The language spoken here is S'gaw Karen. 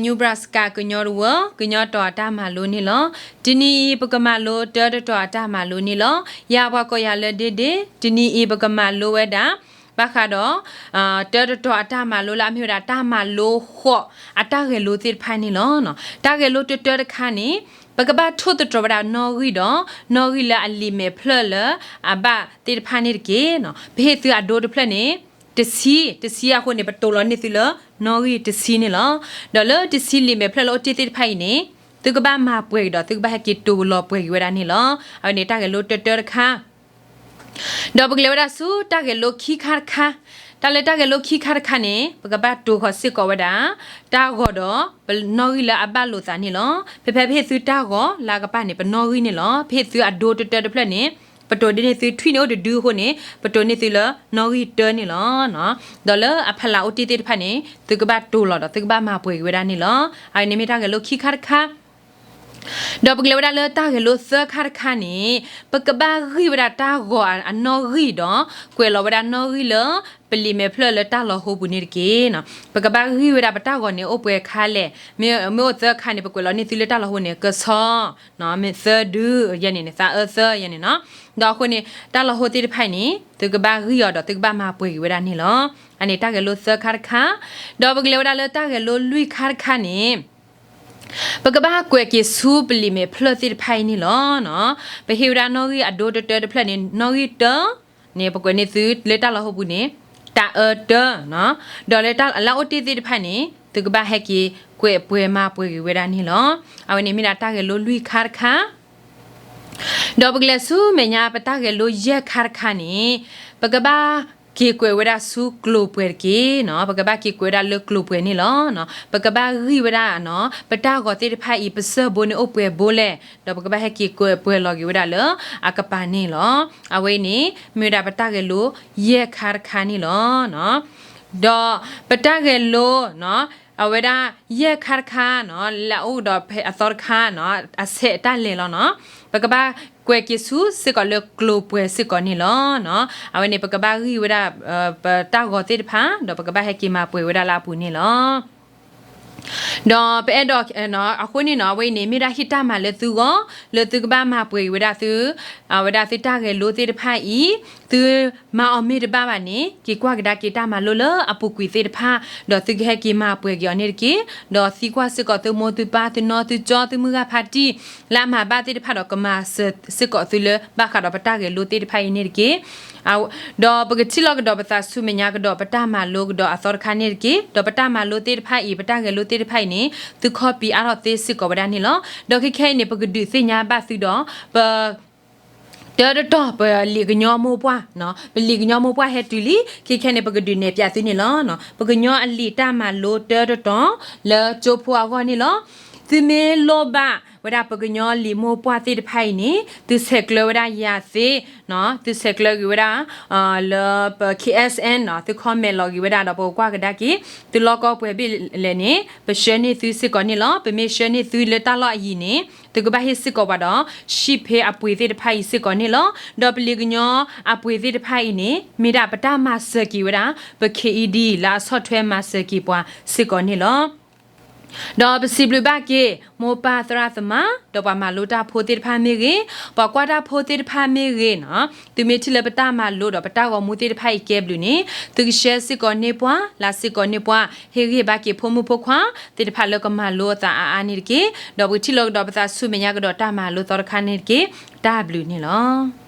Nebraska ကညီတဝၢ ကညီတီၤအတၢ်မၤလိန့ၣ်လီၤ. တနံၤအံၤ ပကမၤလိတၢတတီၤအတၢ်မၤလိန့ၣ်လီၤ. ယၤပှၤကိးယၤလၢဒ့ဒ့, တနံၤအံၤ ပကမၤလိဝဲဒၣ် ဘၣ်ဃးဒီး တၢတတီၤအတၢ်မၤလိလၢအမ့ၢ်ဝဲဒၣ်တၢ်မၤလိဃိးအတၢ်ဂဲၤလိသ့ၣ်တဖၣ်န့ၣ်လီၤ. တၢ်ဂဲၤလိတၢတၢတခါန့ၣ် ပကဘၣ်ထိၣ်သတြီၤဝဲဒၣ်နီၣ်ဂံၢ်ဒီး နီၣ်ဂံၢ်လၢအလံာ်မဲာ်ဖျၢၣ်လၢအဘၣ်သ့ၣ်တဖၣ်န့ၣ်တက့ၢ်. ပဟ့ၣ်သုအဒိတဖျၢၣ်န့ၣ် တဆံ, တဆံအဃိန့ၣ် ပတိၤလီၤန့ၢ်သုလၢနီၣ်ဂံၢ်တဆံန့ၣ်လီၤ. ဒီးလၢတဆံလံာ်မဲာ်ဖျၢၣ်လၢအိၣ်တ့ၢ်သ့ၣ်တဖၣ်အံၤန့ၣ် သုကဘၣ်မၤပှဲၤက့ၤဒီး သုကဘၣ်ဟဲက့ၤတိၤလီၤပှဲၤက့ၤဝဲဒၣ်န့ၣ်လီၤ. အဝဲန့ၣ်တၢ်ဂဲၤလိတၢတၢတခါ ဒီးပကလဲၤဝဲဒၣ်ဆူတၢ်ဂဲၤလိခံခါတခါ, တၢ်လၢတၢ်ဂဲၤလိခံခါတခါန့ၣ် ပကဘၣ်တိၤဃီၤစ့ၢ်ကီးဝဲဒၣ် တၢ်ဂီၤဒီး ပနီၣ်ဂံၢ်လၢအဘၣ်လိာ်သးန့ၣ်လီၤ. ဖဲဖဲပဟ့ၣ်သုတၢ်ဂီၤလၢအကပၤန့ၣ် ပနီၣ်ဂံၢ်န့ၣ်လီၤ. ပဟ့ၣ်သုအဒိတၢတၢတဖျၢၣ်န့ၣ် ပတိၤဒ်န့ၢ်သုထွံၣ်န့ၣ်အိၣ်တဒုအဃိန့ၣ် ပတိၤန့ၢ်သုလၢနီၣ်ဂံၢ်တၢန့ၣ်လီၤ. ဒီးလၢအဖီလာ်အိၣ်တ့ၢ်သ့ၣ်တဖၣ်န့ၣ် သုကဘၣ်တိၤလီၤဒီးသုကဘၣ်မၤပှဲၤက့ၤဝဲဒၣ်န့ၣ်လီၤ. အဝဲန့ၣ်မ့ၢ်တၢ်ဂဲၤလိခံခါတခါ ဒီးပကလဲၤဝဲဒၣ်လၢတၢ်ဂဲၤလိသၢခါတခါန့ၣ် ပကဘၣ်ဂံၢ်ဝဲဒၣ်တၢ်ဂီၤအနီၣ်ဂံၢ်ဒီး ကွဲးလီၤဝဲဒၣ်နီၣ်ဂံၢ်လၢ ပလံာ်မဲာ်ဖျၢၣ်လၢတၢ်လီၤဟိပူၤန့ၣ်တက့ၢ်. ပကဘၣ်ဂံၢ်ဝဲဒၣ်ပတၢ်ဂီၤန့ၣ်အိၣ်ပှဲၤခါလဲၣ်. မ့ၢ်အိၣ်သၢခါန့ၣ် ပကွဲးလီၤန့ၢ်သုလၢတၢ်လီၤဟိန့ၣ် ကဆီ မ့ၢ်သၢဒုယဲန့ၣ်န့ၣ် သးအၢသၢယဲန့ၣ်နီၤ. ဒီးအဃိန့ၣ် တၢ်လီၤဟိသ့ၣ်တဖၣ်အံၤန့ၣ် သုကဘၣ်ဂံၢ်အီၤဒီးသုကဘၣ်မၤပှဲၤက့ၤဝဲဒၣ်န့ၣ်လီၤ. အန့ၣ်တၢ်ဂဲၤလိသၢခါတခါ, ဒီးပကလဲၤဝဲဒၣ်လၢတၢ်ဂဲၤလိလွံၢ်ခါတခါန့ၣ် ပကဘၣ်ကွဲးက့ၤဆူပလံာ်မဲာ်ဖျၢၣ်သ့ၣ်တဖၣ်အံၤန့ၣ်လီၤ. ပဟ့ၣ်ဝဲဒၣ်နီၣ်ဂံၢ်အဒိတတၢတဖျၢၣ်န့ၣ် နီၣ်ဂံၢ်တၢန့ၣ် ပကွဲးန့ၢ်သုလၢတၢ်လီၤဟိပူၤန့ၣ် တၢ်အၢတၢ, ဒီးလၢတၢ်လၢအိၣ်တ့ၢ်သ့ၣ်တဖၣ်န့ၣ် သုကဘၣ်ဟဲက့ၤကွဲးပှဲၤမၤပှဲၤက့ၤဝဲဒၣ်န့ၣ်လီၤ. အဝဲန့ၣ်မ့ၢ်ဒၣ်တၢ်ဂဲၤလိလွံၢ်ခါတခါ ဒီးပကလဲၤဆူမဲာ်ညါပတၢ်ဂဲၤလိယဲၢ်ခါတခါန့ၣ် ပကဘၣ်က့ၤကွဲးဝဲဒၣ်ဆူကျိၤပှဲၤတက့ၢ်နီၤ. ပကဘၣ်က့ၤကွဲးဝဲဒၣ်လၢကျိၤပှဲၤန့ၣ်လီၤ. ပကဘၣ်ဂံၢ်ဝဲဒၣ်နီၤ ပတၢ်ဂီၤသ့ၣ်တဖၣ်အံၤ ပစၢၢ်ဘိန့ၣ်အိၣ်ပှဲၤဘိလဲၣ်, ဒီးပကဘၣ်ဟဲက့ၤကွဲးပှဲၤလီၤက့ၤဝဲဒၣ်လၢအကပၤန့ၣ်လီၤ. အဝဲအံၤန့ၣ် မ့ၢ်ဝဲဒၣ်ပတၢ်ဂဲၤလိယဲၢ်ခါတခါန့ၣ်လီၤ. ဒီးပတၢ်ဂဲၤလိ အဝဲဒၣ်ယဲၢ်ခါတခါနီၤ လၢအအိၣ်ဒီးဖဲအသီတခါနီၤ အဆဲးတၢ်လဲၤလီၤနီၤ. ပကဘၣ်ကွဲးက့ၤဆူစ့ၢ်ကီးလၢကျိၤပှဲၤစ့ၢ်ကီးန့ၣ်လီၤ. အဝဲန့ၣ် ပကဘၣ်ဂံၢ်ဝဲဒၣ် ပတၢ်ဂီၤသ့ၣ်တဖၣ် ဒီးပကဘၣ်ဟဲက့ၤမၤပှဲၤဝဲဒၣ်လၢအပူၤန့ၣ်လီၤ. ဒီးပအဲၣ်ဒိး အဃိန့ၣ်နီၤ အဝဲအံၤန့ၣ် မ့ၢ်ဒၣ်ဟ့ၣ်တၢ်မၤလၢသုဂီၢ် လၢသုကဘၣ်မၤပှဲၤက့ၤဝဲဒၣ်သု အဝဲဒၣ်သုတၢ်ဂဲၤလိသ့ၣ်တဖၣ်အံၤ သုမၤအီၤမ့ၢ်တဘၣ်ဘၣ်န့ၣ် က့ၤကွၢ်ကဒါက့ၤတၢ်မၤလိလၢအပူၤကွံာ်သ့ၣ်တဖၣ် ဒီးသုကဟဲက့ၤမၤပှဲၤက့ၤအီၤန့ၣ်တက့ၢ်. ဒီးသံကွၢ်စ့ၢ်ကီးသုမိၢ်သုပၢ်သုနီၢ်သုကၠီသုမုၢ်ဂၤဖါတံၢ် လၢအမၤဘၣ်သ့ၣ်တဖၣ်ဒီး ကမၤစၢၤစ့ၢ်ကီးသုလၢဘၣ်ဃးဒီးပတၢ်ဂဲၤလိသ့ၣ်တဖၣ်အံၤန့ၣ်တက့ၢ်. ဒီးပကထံၣ်လိာ်ကဒီးပသးဆူမဲာ်ညါကဒီးပတၢ်မၤလိကဒီးအသီတခါန့ၣ်တက့ၢ်. ဒီးပတၢ်မၤလိသ့ၣ်တဖၣ်အံၤ ပတၢ်ဂဲၤလိသ့ၣ်တဖၣ်အံၤန့ၣ် သု copy အါထီၣ်သ့စ့ၢ်ကီးဝဲဒၣ်န့ၣ်လီၤ. ဒီးခဲခဲအံၤန့ၣ် ပကဒုးသ့ၣ်ညါဘၣ်သုဒီး ပ တၢတတီၤပလံာ်ကညီမိၢ်ပှၢ်, ပလံာ်ကညီမိၢ်ပှၢ်ဟဲတုၤလံ, ခဲခဲန့ၣ် ပကဒုးနဲၣ်ဖျါသုန့ၣ်လီၤ. ပကညီအလံာ်တၢ်မၤလိတၢတတီၤ လၢကၠိဖိအဂီၢ်န့ၣ်လီၤ. သုမ့ၢ်လိၣ်ဘၣ်ဝဲဒၣ်ပကညီလံာ်မိၢ်ပှၢ်သ့ၣ်တဖၣ်အံၤန့ၣ် သုဆဲးကျၢဝဲဒၣ်ယၤသ့, သုဆဲးကျၢက့ၤဝဲဒၣ် လၢပ K S N နီၤ, သု comment လီၤက့ၤဝဲဒၣ်ဒီးပကကွၢ်ကဒါက့ၤ, သုလီၢ်ကီၢ်ပှဲၤဘ့ၣ်လဲၣ်န့ၣ် ပဆှၢန့ၢ်သုစ့ၢ်ကီးန့ၣ်လီၤ. ပမ့ၢ်ဆှၢန့ၢ်သုလၢတၢ်လီၢ်အယံၤန့ၣ် သုကဘၣ်ဟ့ၣ်စ့ၢ်ကီးပှၤဒီး ရှံၣ်ဖ့အပှ့ၤသ့ၣ်တဖၣ်အံၤစ့ၢ်ကီးန့ၣ်လီၤ. ဒီးပလံာ်ကညီအပှ့ၤသ့ၣ်တဖၣ်အံၤန့ၣ် မ့ၢ်ဒၣ်ပတၢ်မၤစၢၤက့ၤဝဲဒၣ် ပ K E D လၢအဆီၣ်ထွဲမၤစၢၤက့ၤပှၤစ့ၢ်ကီးန့ၣ်လီၤ. ဒီးပစံးဘျုးဘၣ်က့ၤ မိၢ်ပၢ်သရၣ်သမါ ဒီးပှၤမၤလိတၢ်ဖိသ့ၣ်တဖၣ်မ့ၢ်ဂ့ၤ, ပှၤကွၢ်တၢ်ဖိသ့ၣ်တဖၣ်မ့ၢ်ဂ့ၤနီၤ, သုမ့ၢ်ထံၣ်လၢပတၢ်မၤလိဒီးပတၢ်ဂီၤမူသ့ၣ်တဖၣ်အံၤကဲဘျုးန့ၣ် သုက share စ့ၢ်ကီးန့ၢ်ပှၤ လၢစ့ၢ်ကီးန့ၢ်ပှၤ ဟ့ၣ်ဂံၢ်ဘၣ်က့ၤဖိမုၣ်ဖိခွါသ့ၣ်တဖၣ်လၢကမၤလိအသးအါအါန့ၣ်တက့ၢ်. ဒီးပကထံၣ်လိာ်ကဒီးပသးဆူမဲာ်ညါကဒီးတၢ်မၤလိသီတခါန့ၣ်တက့ၢ်. တၢ်ဘျုးန့ၣ်လီၤ.